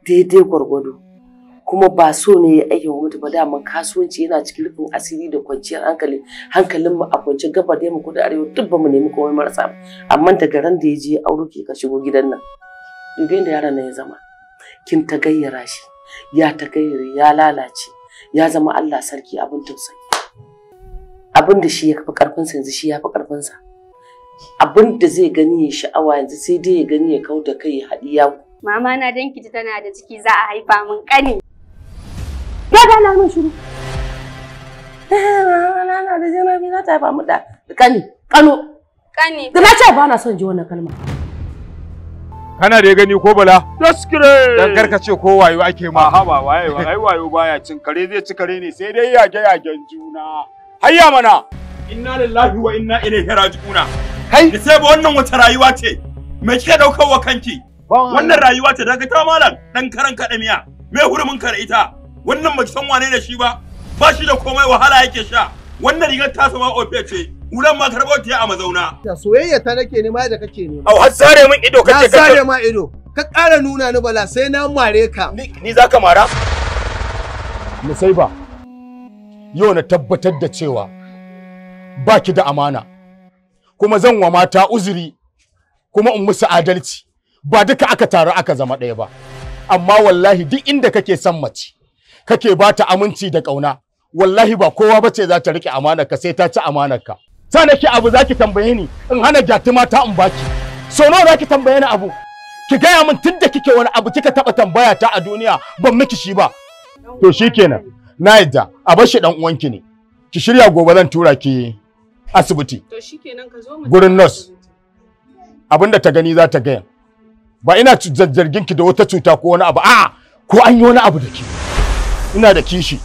Daidai gwargwado. Kuma ba so ne ya aikin gwamnati ba, daman kasuwanci yana cikin rufin asiri da kwanciyar hankali. Hankalin mu a kwance gaba da yamma kudu arewa duk ba mu nemi komai marasa ba. Amma daga ran da ya je auro ke ka shigo gidan nan. Dubi da yaron nan ya zama. Kin ta gayyara shi, ya ta gayyara, ya lalace, ya zama Allah sarki abin tausayi. Abin da shi ya fi karfinsa yanzu shi ya fi karfinsa. Abin da zai gani ya sha'awa yanzu sai dai ya gani ya kau da kai ya haɗi yawo. Mama na dan kiji tana da ciki za a haifa min ƙani. Ya gana min shiru. Na da jina biyu za ta haifa min da ƙani. Ƙano. Ƙani. Da na ce ba na son ji wannan kalma. Kana da gani ko Bala? Daskire. Dan karka ce ko wayo ake ma. Haba waye ai wayo baya cin kare, zai ci kare ne sai dai yage yagen juna. Hayya mana. Inna lillahi wa inna ilaihi raji'una. Kai da sai ba wannan wata rayuwa ce. Me kike daukar wa kanki? Wannan rayuwa ce daga ta malam dan karan kada miya. Me hurumin kare ita? Wannan baki san wane ne shi ba. Ba shi da komai, wahala yake sha. Wannan rigar ta sama ofe ce. Ulan ma karɓo ta a mazauna. Da soyayya ta nake nema da kake nema. Au har sare min ido kace ka. Sare ma ido. Ka ƙara nuna ni Bala sai na mare ka. Ni zaka mara? Musaiba, yau na tabbatar da cewa baki da amana. Kuma zan wa mata uzuri kuma in musu adalci. Ba duka aka taru aka zama ɗaya ba. Amma wallahi duk inda kake son mace, kake ba ta aminci da ƙauna, wallahi ba kowa bace za ta riƙe amanarka sai ta ci amanarka. Sa nake abu zaki tambaye ni in hana gyatuma ta in baki. So nawa zaki tambaye ni abu? Ki gaya min tunda kike wani abu kika taba tambaya ta a duniya ban miki shi ba. To shikenan, na yadda a bar shi dan uwanki ne. Ki shirya gobe zan tura ki asibiti. To shikenan ka zo mu gurin nurse. Abinda ta gani za ta gaya. Ba ina zargin ki da wata cuta ko wani abu, a'a ko an yi wani abu da ki. Ina da kishi.